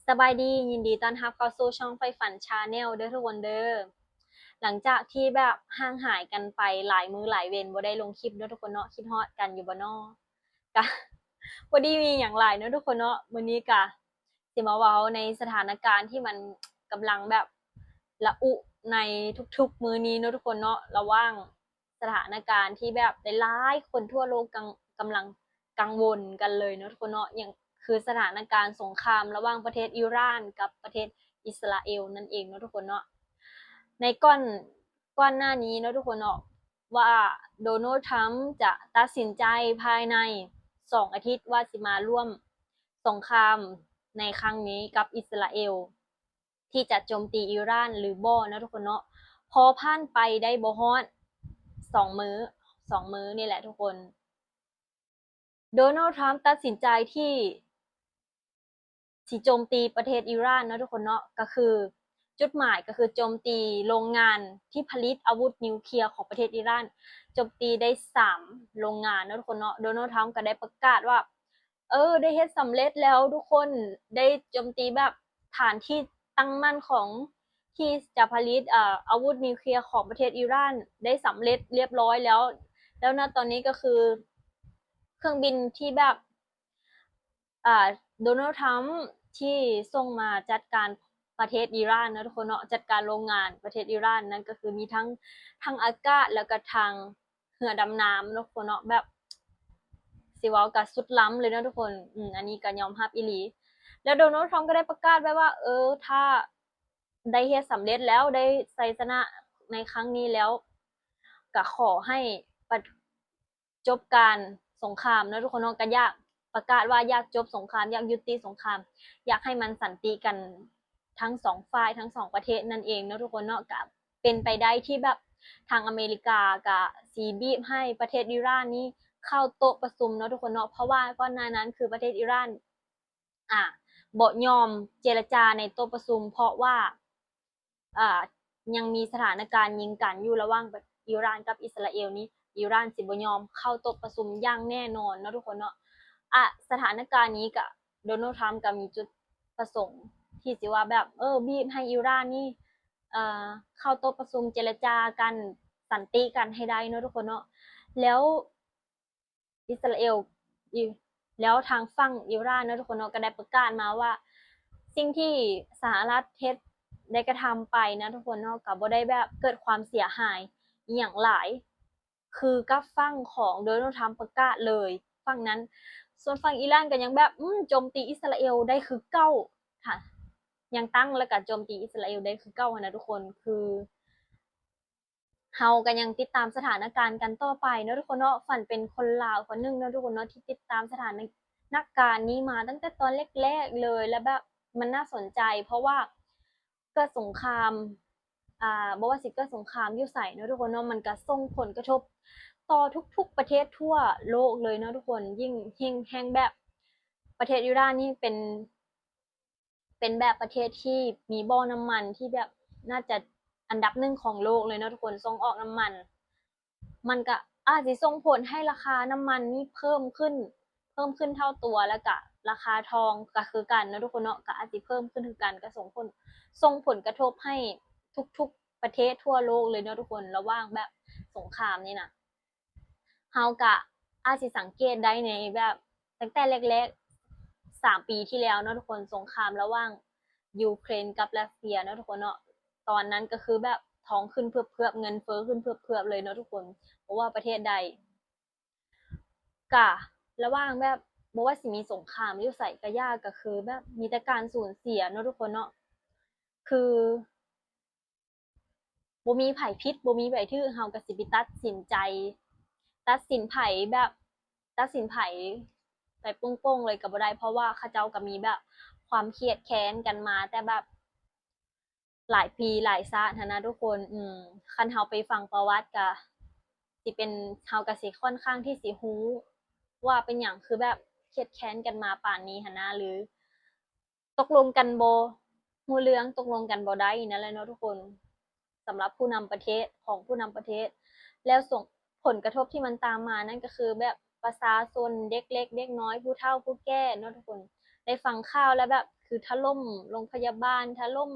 ສະບາຍດີ ຍິນດີຕ້ອນຮັບເຂົ້າສູ່ຊ່ອງໃຝ່ຝັນ Channel ເດີທຸກຄົນເດີ. ຫຼັງຈາກທີ່ແບບຫ່າງຫາຍກັນໄປຫຼາຍມື້ຫຼາຍເວັນ ບໍ່ໄດ້ລົງຄລິບເນາະທຸກຄົນເນາະ, ຄິດຮອດກັນຢູ່ບໍ່ນໍ? ກະບໍ່ໄດ້ມີຫຍັງຫຼາຍເນາະທຸກຄົນເນາະ, ມື້ນີ້ກະຊິມາເວົ້າໃນສະຖານະການທີ່ມັນກຳລັງແບບລະອຸໃນທຸກໆມື້ນີ້ເນາະທຸກຄົນເນາະ, ລະຫວ່າງ ສະຖານະການທີ່ແບບຫຼາຍໆຄົນທົ່ວໂລກກຳ ກຳລັງກັງວົນກັນເລີຍເນາະທຸກຄົນເນາະ, ຫຍັງ ຄືສະຖານະການສົງຄາມລະຫວ່າງປະເທດອີຣານກັບປະເທດອິດສະຣາເອວນັ້ນເອງເນາະທຸກຄົນເນາະ. ໃນກ່ອນ ກ່ອນໜ້ານີ້ເນາະທຸກຄົນເນາະ ວ່າໂດນັລ ທຣຳ ຈະຕັດສິນໃຈພາຍໃນສອງອາທິດວ່າຊິມາຮ່ວມສົງຄາມໃນຄັ້ງນີ້ກັບອິດສະຣາເອວ ທີ່ຈະໂຈມຕີອີຣານຫຼືບໍ່ເນາະທຸກຄົນເນາະ. ພໍຜ່ານໄປໄດ້ບໍ່ຮອດສອງມື້ ສອງມື້ນີ້ແຫຼະທຸກຄົນ ໂດນັລ ທຣຳ ຕັດສິນໃຈທີ່ຊິໂຈມຕີປະເທດອີຣານເນາະທຸກຄົນເນາະ, ກໍຄືຈຸດໝາຍກໍຄືໂຈມຕີໂລງງານທີ່ຜະລິດອາວຸດນິວເຄຍຂອງປະເທດອີຣານ, ໂຈມຕີໄດ້ສາມໂລງງານເນາະທຸກຄົນເນາະ. ໂດນັລ ທຣຳ ກໍໄດ້ປະກາດວ່າ ເອີ ໄດ້ເຮັດສຳເລັດແລ້ວທຸກຄົນ, ໄດ້ໂຈມຕີແບບຖານທີ່ຕັ້ງໝັ້ນຂອງ ທີ່ຈະຜະລິດ ເອີ ອາວຸດນິວເຄຍຂອງປະເທດອີຣານໄດ້ສຳເລັດລຽບຮ້ອຍແລ້ວ. ແລ້ວນະຕອນນີ້ກໍຄືເຄື່ອງບິນທີ່ແບບ ອ່າ ໂດນັລ ທຣຳ ທີ່ສົ່ງມາຈັດການປະເທດອີຣານເນາະທຸກຄົນເນາະ, ຈັດການໂລງງານປະເທດອີຣານນັ້ນກໍຄືມີທັງ ທັງອາກາດ ແລ້ວກໍທາງ ເຮືອດຳນ້ຳເນາະທຸກຄົນເນາະ, ແບບຊິເວົ້າກະສຸດລ້ຳເລີຍເນາະທຸກຄົນ. ອືມ ອັນນີ້ກະຍອມຮັບອີ່ຫຼີ. ແລ້ວໂດນັລ ທຣຳ ກໍໄດ້ປະກາດໄວ້ວ່າ ເອີ ຖ້າໄດ້ເຮັດສຳເລັດແລ້ວ ໄດ້ໄຊຊະນະໃນຄັ້ງນີ້ແລ້ວ ກະຂໍໃຫ້ປະ ຈົບການສົງຄາມເນາະທຸກຄົນເນາະ, ກະຢາກປະກາດວ່າຢາກຈົບສົງຄາມ, ຢາກຍຸຕິສົງຄາມ, ຢາກໃຫ້ມັນສັນຕິກັນທັງສອງຝ່າຍ ທັງສອງປະເທດນັ້ນເອງເນາະທຸກຄົນເນາະ. ກະ ເປັນໄປໄດ້ທີ່ແບບທາງອາເມລິກາກະຊິບີບໃຫ້ປະເທດອີຣານນີ້ເຂົ້າໂຕະປະຊຸມເນາະທຸກຄົນເນາະ, ເພາະວ່າກ່ອນໜ້ານັ້ນຄືປະເທດອີຣານ ອ່າ ບໍ່ຍອມເຈລະຈາໃນໂຕະປະຊຸມ ເພາະວ່າ ອ່າ ຍັງມີສະຖານະການຍິງກັນຢູ່ລະຫວ່າງອີຣານກັບອິດສະຣາເອວນີ້, ອີຣານຊິບໍ່ຍອມເຂົ້າໂຕະປະຊຸມຢ່າງແນ່ນອນເນາະທຸກຄົນເນາະ. ອາ ສະຖານະການນີ້ກະ ໂດນັລ ທຣຳ ກະມີຈຸດປະສົງທີ່ຊິວ່າແບບ ເອີ ບີບໃຫ້ອີຣານນີ້ ເອີ ເຂົ້າໂຕະປະຊຸມເຈລະຈາກັນ ສັນຕິກັນໃຫ້ໄດ້ເນາະທຸກຄົນເນາະ. ແລ້ວອິດສະຣາເອວ ອີ ແລ້ວທາງຝັ່ງອີຣານເນາະທຸກຄົນເນາະ ກໍໄດ້ປະກາດມາວ່າ ສິ່ງທີ່ສະຫະລັດເຮັດ ໄດ້ກະທຳໄປນະທຸກຄົນເນາະ ກໍບໍ່ໄດ້ແບບເກີດຄວາມເສຍຫາຍອີ່ຫຍັງຫຼາຍ ຄືກັບຝັ່ງຂອງໂດນັລ ທຣຳ ປະກາດເລີຍ ຝັ່ງນັ້ນ. ສ່ວນຝັ່ງອີຣານກໍຍັງແບບ ອືມ ໂຈມຕີອິດສະຣາເອວໄດ້ຄືເກົ່າ ຫະ ຍັງຕັ້ງ ແລ້ວກໍໂຈມຕີອິດສະຣາເອວໄດ້ຄືເກົ່າຫັ້ນນະທຸກຄົນ. ຄືເຮົາກໍຍັງຕິດຕາມສະຖານະການກັນຕໍ່ໄປເນາະທຸກຄົນເນາະ. ຝັນເປັນຄົນລາວຄົນໜຶ່ງເນາະທຸກຄົນເນາະ ທີ່ຕິດຕາມສະຖານະການນີ້ມາຕັ້ງແຕ່ຕອນແລກໆເລີຍ ແລະ ແບບມັນໜ້າສົນໃຈ ເພາະວ່າເກີດສົງຄາມ ອ່າ ບໍ່ວ່າຊິເກີດສົງຄາມຢູ່ໃສເນາະທຸກຄົນເນາະ ມັນກະສົ່ງຜົນກະທົບຕໍ່ທຸກໆປະເທດທົ່ວໂລກເລີຍເນາະທຸກຄົນ. ຍິ່ງ ຍິ່ງແຮງແບບປະເທດອີຣານນີ້ເປັນ ເປັນແບບປະເທດທີ່ມີບໍ່ນ້ຳມັນທີ່ແບບໜ້າຈະອັນດັບໜຶ່ງຂອງໂລກເລີຍເນາະທຸກຄົນ ສົ່ງອອກນ້ຳມັນ. ມັນກະອາດຊິສົ່ງຜົນໃຫ້ລາຄານ້ຳມັນນີ້ເພີ່ມຂຶ້ນ ເພີ່ມຂຶ້ນເທົ່າຕົວ ແລ້ວກະລາຄາທອງກະຄືກັນເນາະທຸກຄົນເນາະ ກະອາດຊິເພີ່ມຂຶ້ນຄືກັນ ກະສົ່ງຜົນ ສົ່ງຜົນກະທົບໃຫ້ທຸກໆປະເທດທົ່ວໂລກເລີຍເນາະທຸກຄົນ ລະຫວ່າງແບບສົງຄາມນີ້ນະ. ເຮົາກະອາດຊິສັງເກດໄດ້ໃນແບບຕັ້ງແຕ່ແລກໆ ສາມປີທີ່ແລ້ວເນາະທຸກຄົນ ສົງຄາມລະຫວ່າງຢູເຄຣນກັບຣັດເຊຍເນາະທຸກຄົນເນາະ ຕອນນັ້ນກໍຄືແບບທອງຂຶ້ນເຜືອບໆ ເງິນເຟີ້ຂຶ້ນເຜືອບໆເລີຍເນາະທຸກຄົນ ບໍ່ວ່າປະເທດໃດ ກະລະຫວ່າງແບບ ບໍ່ວ່າຊິມີສົງຄາມຢູ່ໃສກະຢ່າ ກະຄືແບບມີແຕ່ການສູນເສຍເນາະທຸກຄົນເນາະ ຄື ບໍ່ມີໃຜຜິດ ບໍ່ມີໃຜຖືກ ເຮົາກະຊິໄປຕັດສິນໃຈ ຕັດສິນໃຜແບບ ຕັດສິນໃຜໄປໂປ້ງໆເລີຍກະບໍ່ໄດ້ ເພາະວ່າເຂົາເຈົ້າກະມີແບບຄວາມຄຽດແຄ້ນກັນມາແຕ່ແບບຫຼາຍປີຫຼາຍຊາດຫັ້ນນະທຸກຄົນ. ອືມ ຄັນເຮົາໄປຟັງປະຫວັດກະຊິເປັນ ເຮົາກະຊິຂ້ອນຂ້າງທີ່ຊິຮູ້ວ່າເປັນຫຍັງຄືແບບຄຽດແຄ້ນກັນມາປານນີ້ຫັ້ນນະ ຫຼື ຕົກລົງກັນບໍ່ຮູ້ເລື່ອງ ຕົກລົງກັນບໍ່ໄດ້ນັ້ນແຫຼະເນາະທຸກຄົນ ສຳລັບຜູ້ນຳປະເທດ ຂອງຜູ້ນຳປະເທດ ແລ້ວສົ່ງຜົນກະທົບທີ່ມັນຕາມມານັ້ນກໍຄືແບບປະຊາຊົນ ເດັກເລັກເດັກນ້ອຍ ຜູ້ເຖົ້າຜູ້ແກ່ເນາະທຸກຄົນ ໄດ້ຟັງຂ່າວແລ້ວແບບ ຄືຖະຫຼົ່ມໂຮງພະຍາບານ, ຖະຫຼົ່ມ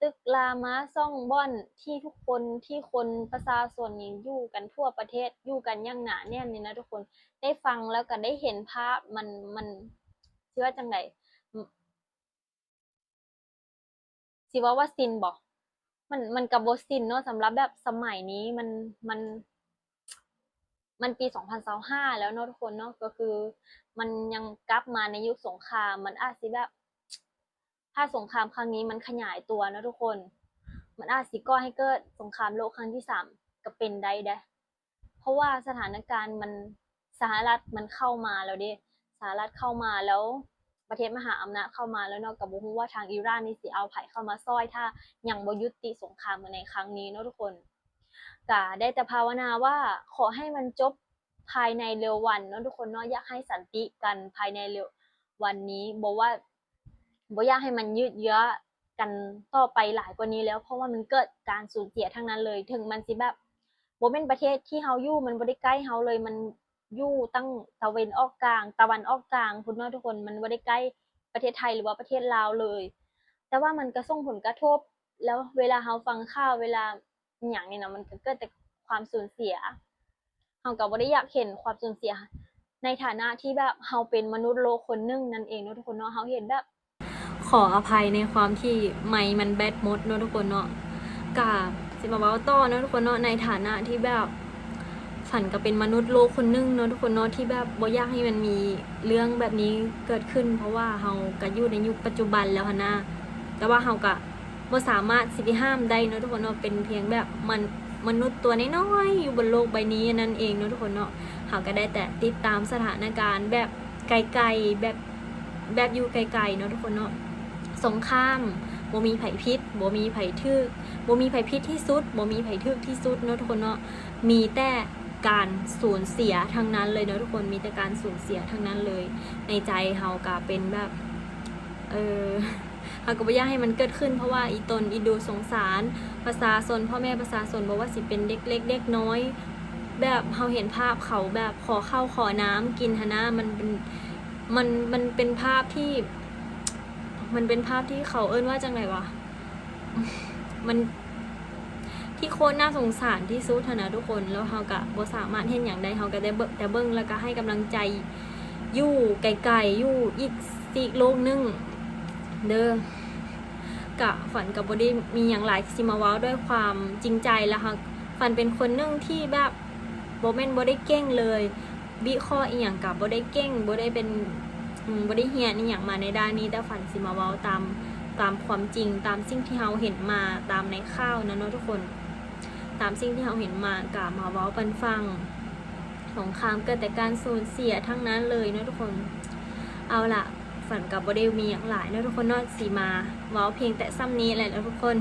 ຕຶກລາມາຊ່ອງບ່ອນທີ່ທຸກຄົນ, ທີ່ຄົນປະຊາຊົນນີ້ຢູ່ກັນທົ່ວປະເທດ, ຢູ່ກັນຢ່າງໜາແໜ້ນນີ້ນະທຸກຄົນ. ໄດ້ຟັງແລ້ວກໍໄດ້ເຫັນພາບ ມັນ, ມັນ ຊິວ່າຈັ່ງໃດ? ຊິເວົ້າວ່າຊິນບໍ່? ມັນ, ມັນກໍບໍ່ຊິນເນາະ, ສຳລັບແບບສະໄໝນີ້ ມັນ, ມັນ, ມັນປີສອງພັນຊາວຫ້າແລ້ວເນາະທຸກຄົນເນາະ, ກໍຄືມັນຍັງກັບມາໃນຍຸກສົງຄາມ, ມັນອາດຊິແບບ ຖ້າສົງຄາມຄັ້ງນີ້ມັນຂະຫຍາຍຕົວເນາະທຸກຄົນ, ມັນອາດຊິກໍ່ໃຫ້ເກີດສົງຄາມໂລກຄັ້ງທີສາມກໍເປັນໄດ້ເດ້. ເພາະວ່າສະຖານະການມັນ ສະຫະລັດມັນເຂົ້າມາແລ້ວເດ້, ສະຫະລັດເຂົ້າມາແລ້ວ, ປະເທດມະຫາອຳນາດເຂົ້າມາແລ້ວເນາະ, ກໍບໍ່ຮູ້ວ່າທາງອີຣານນີ້ຊິເອົາໃຜເຂົ້າມາຊ່ອຍ ຖ້າຍັງບໍ່ຍຸຕິສົງຄາມໃນຄັ້ງນີ້ເນາະທຸກຄົນ. ກໍໄດ້ແຕ່ພາວະນາວ່າຂໍໃຫ້ມັນຈົບພາຍໃນເລັວວັນເນາະທຸກຄົນເນາະ, ຢາກໃຫ້ສັນຕິກັນພາຍໃນເລັວວັນນີ້, ບໍ່ວ່າ ບໍ່ຢາກໃຫ້ມັນຍືດເຍື້ອກັນຕໍ່ໄປຫຼາຍກວ່ານີ້ແລ້ວ, ເພາະວ່າມັນເກີດການສູນເສຍທັງນັ້ນເລີຍ. ເຖິງມັນຊິແບບບໍ່ແມ່ນປະເທດທີ່ເຮົາຢູ່, ມັນບໍ່ໄດ້ໃກ້ເຮົາເລີຍ, ມັນຢູ່ຕັ້ງຕາເວັນອອກກາງ, ຕາວັນອອກກາງພຸ້ນເນາະທຸກຄົນ, ມັນບໍ່ໄດ້ໃກ້ປະເທດໄທ ຫຼືວ່າປະເທດລາວເລີຍ, ແຕ່ວ່າມັນກໍສົ່ງຜົນກະທົບ. ແລ້ວເວລາເຮົາຟັງຂ່າວ, ເວລາ ອີ່ຫຍັງນີ້ນະ, ມັນກໍເກີດແຕ່ຄວາມສູນເສຍ. ເຮົາກໍບໍ່ໄດ້ຢາກເຫັນຄວາມສູນເສຍ ໃນຖານະທີ່ແບບເຮົາເປັນມະນຸດໂລກຄົນໜຶ່ງນັ້ນເອງເນາະທຸກຄົນເນາະ. ເຮົາເຫັນແບບ ຂໍອະໄພໃນຄວາມທີ່ໄມມັນແບັດໝົດເນາະທຸກຄົນເນາະ. ກະຊິມາເວົ້າຕໍ່ເນາະທຸກຄົນເນາະ, ໃນຖານະທີ່ແບບ ຂວັນກໍເປັນມະນຸດໂລກຄົນໜຶ່ງເນາະທຸກຄົນເນາະ ທີ່ແບບບໍ່ຢາກໃຫ້ມັນມີເລື່ອງແບບນີ້ເກີດຂຶ້ນ, ເພາະວ່າເຮົາກໍຢູ່ໃນຍຸກປັດຈຸບັນແລ້ວຫັ້ນນະ. ແຕ່ວ່າເຮົາກໍ ບໍ່ສາມາດຊິໄປຫ້າມໄດ້ເນາະທຸກຄົນເນາະ, ເປັນພຽງແບບມະ ມະນຸດຕົວນ້ອຍໆຢູ່ບົນໂລກໃບນີ້ນັ້ນເອງເນາະທຸກຄົນເນາະ. ເຮົາກໍໄດ້ແຕ່ຕິດຕາມສະຖານະການແບບໄກໆ ແບບ ແບບຢູ່ໄກໆເນາະທຸກຄົນເນາະ. ສົງຄາມ ບໍ່ມີໃຜຜິດ ບໍ່ມີໃຜຖືກ ບໍ່ມີໃຜຜິດທີ່ສຸດ ບໍ່ມີໃຜຖືກທີ່ສຸດເນາະທຸກຄົນເນາະ. ມີແຕ່ການສູນເສຍທັງນັ້ນເລີຍເນາະທຸກຄົນ ມີແຕ່ການສູນເສຍທັງນັ້ນເລີຍ. ໃນໃຈເຮົາກໍເປັນແບບ ເອີ ເຮົາກໍບໍ່ຢາກໃຫ້ມັນເກີດຂຶ້ນ ເພາະວ່າອີ່ຕົນອີ່ດູສົງສານປະຊາຊົນ ພໍ່ແມ່ປະຊາຊົນ ບໍ່ວ່າຊິເປັນເດັກເລັກເດັກນ້ອຍ ແບບເຮົາເຫັນພາບເຂົາແບບຂໍເຂົ້າຂໍນ້ຳກິນຫັ້ນນະ. ມັນເປັນ ມັນ ມັນເປັນພາບທີ່ ມັນເປັນພາບທີ່ເຂົາເອີ້ນວ່າຈັ່ງໃດຫວາ? ມັນ ທີ່ໂຄດໜ້າສົງສານທີ່ສຸດຫັ້ນນະທຸກຄົນ. ແລ້ວເຮົາກະບໍ່ສາມາດເຮັດຫຍັງໄດ້ ເຮົາກະໄດ້ເບິ່ງ ແຕ່ເບິ່ງ ແລ້ວກະໃຫ້ກຳລັງໃຈຢູ່ໄກໆ ຢູ່ອີກຊີກໂລກໜຶ່ງເດີ. ກະຂວັນກະບໍ່ໄດ້ມີຫຍັງຫຼາຍທີ່ຊິມາເວົ້າດ້ວຍຄວາມຈິງໃຈ ແລ້ວເຮົາ ຂວັນເປັນຄົນໜຶ່ງທີ່ແບບ ບໍ່ແມ່ນບໍ່ໄດ້ເກັ່ງເລີຍ ວິເຄາະອີ່ຫຍັງກະບໍ່ໄດ້ເກັ່ງ ບໍ່ໄດ້ເປັນ ອາ ບໍ່ໄດ້ຮຽນອີ່ຫຍັງມາໃນດ້ານນີ້ ແຕ່ຂວັນຊິມາເວົ້າຕາມ ຕາມຄວາມຈິງ ຕາມສິ່ງທີ່ເຮົາເຫັນມາ ຕາມໃນຂ່າວນັ້ນເນາະທຸກຄົນ. ຕາມສິ່ງທີ່ເຮົາເຫັນມາກະມາເວົ້າປັນຟັງ. ສົງຄາມເກີດແຕ່ການສູນເສຍທັງນັ້ນເລີຍເນາະທຸກຄົນ. ເອົາລະ ຂວັນກະບໍ່ໄດ້ມີຫຍັງຫຼາຍເນາະທຸກຄົນເນາະ ຊິມາເວົ້າພຽງແຕ່ສ່ຳນີ້ແຫຼະເນາະທຸກຄົນ.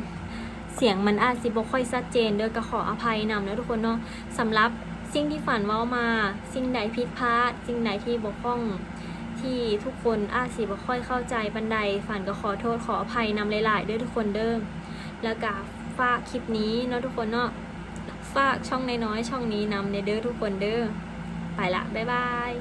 ສຽງມັນອາດຊິບໍ່ຄ່ອຍຊັດເຈນເດີ ກະຂໍອະໄພນຳເນາະທຸກຄົນເນາະ. ສຳລັບສິ່ງທີ່ຂວັນເວົ້າມາ ສິ່ງໃດຜິດພາດ ສິ່ງໃດທີ່ບົກຜ່ອງ ທີ່ທຸກຄົນອາດຊິບໍ່ຄ່ອຍເຂົ້າໃຈປານໃດ ຂວັນກໍຂໍໂທດຂໍອະໄພນຳຫຼາຍໆເດີທຸກຄົນເດີ. ແລ້ວກະຝາກຄລິບນີ້ເນາະທຸກຄົນເນາະ ຝາກຊ່ອງນ້ອຍໆຊ່ອງນີ້ນຳແດ່ເດີທຸກຄົນເດີ. ໄປລະ ບາຍບາຍ.